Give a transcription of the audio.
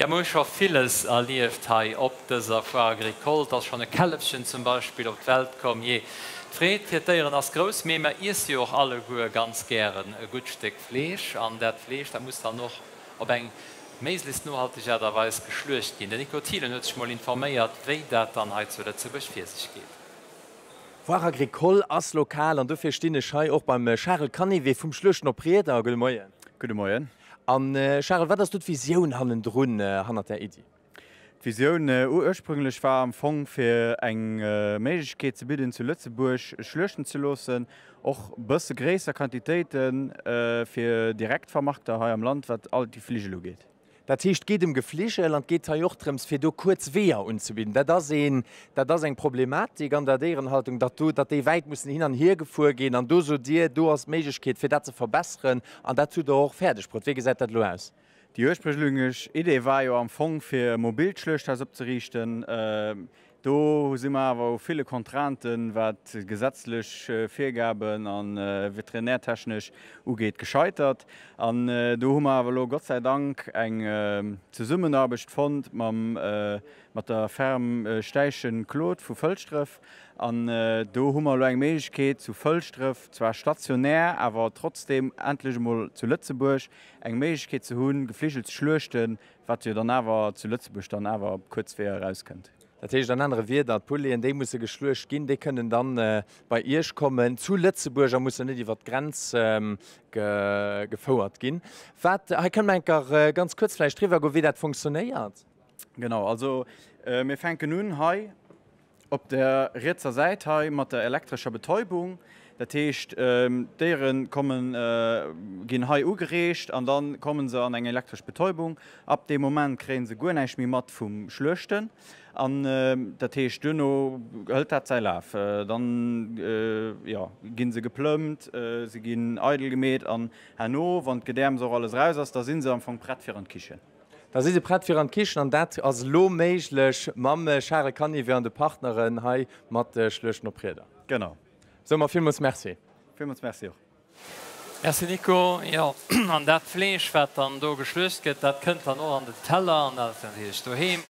Jo, mer hu scho villes erlieft hei op dëser Foire Agricole. Et ass schonn e Källefchen zum Beispill op d'Welt komm. Jee, d'Freed fir d'Déieren ass grouss, mee mer iesse jo och alleguer ganz gären e gutt Stéck Fleesch. An dat Fleesch, dat muss dann och op eng méiglechst nohalteg Aart a Weis geschluecht ginn. Den Nico Thielen huet sech mol informéiert, wéi dat dann hei zu Lëtzebuerg vir sech geet. Foire Agricole ass lokal an dofir stinn ech hei och beim Charel Canivet vum Schluechten op Rieder. Gudde Moien. Gudde Moien. An Charel, wat ass do d'Visioun hannendrun, hannert där Iddi? D'Visioun ursprünglech war am Fong fir eng Méiglechkeet ze bidden zu Lëtzebuerg schluechten ze loossen, och bësse gréisser Quantitéite fir Direktvermarkter hei am Land, wat all d'Gefligel ugeet. Dat heescht, et geet ëm Gefligel an et geet hei och drëms, fir do kuerz Weeër unzebidden. Dat ass een, dat ass eng Problematik an der Déierenhaltung, datt do, datt déi wäit mussen hin an hier gefuer ginn. An do sot Dir, do ass d'Méiglechkeet, fir dat ze verbesseren. An dat hutt Der och fäerdeg bruet. Wéi gesäit dat elo aus? Déi ursprünglech Idee war jo am Fong, fir e mobilt Schluechthaus opzeriichten. Do si mer awer u ville Contrainten, wat gesetzlech Virgaben a veterinärtechnesch ugeet, gescheitert. An do hu mer awer elo Gott sei Dank eng Zesummenaarbecht fonnt mam, mat der Ferme Steichen Claude vu Fëlschdref. An do hu mer elo eng Méiglechkeet zu Fëlschdref, zwar stationär, awer trotzdeem endlech emol zu Lëtzebuerg eng Méiglechkeet ze hunn, Gefligel ze schluechten, Wat jo dann awer zu Lëtzebuerg dann awer op kuerz Weeër erauskënnt. Dat heescht an anere Wierder, d'Pouleten, déi musse geschluecht ginn, déi kënnen dann bei Iech kommen zu Lëtzebuerg a mussen net iwwert d'Grenz gefouert ginn. Wat, hei kënne mer eng Kéier ganz kuerz vläicht driwwer goen, wéi dat funktionéiert. Genau, also mir fänken un hei Op der rietser Säit hei mat der elektrescher Betäubung, dat heescht d'Déiere kommen, ginn hei ugereegt an da komme se an eng elektresch Betäubung. Ab deem Moment kréie se guer näischt méi mat vum Schluechten an dat heescht duerno hëlt dat säi Laf. Dann, jo, gi se geplëmmt, se ginn eidel gemeet an herno, wann d'Gedäerms och alles raus ass, da si se am Fong prett fir an d'Kichen. Da si se prett fir an d'Kichen an dat ass elo méiglech mam Charel Canivet an de Partneren hei mat Schluechten op Rieder. Genau. Soe mer villmools Merci. Villmools Merci och. Merci Nico. Jo, an dat Fleesch wat dann do geschluecht gëtt, dat kënnt dann och an den Teller an dat ass natierlech doheem.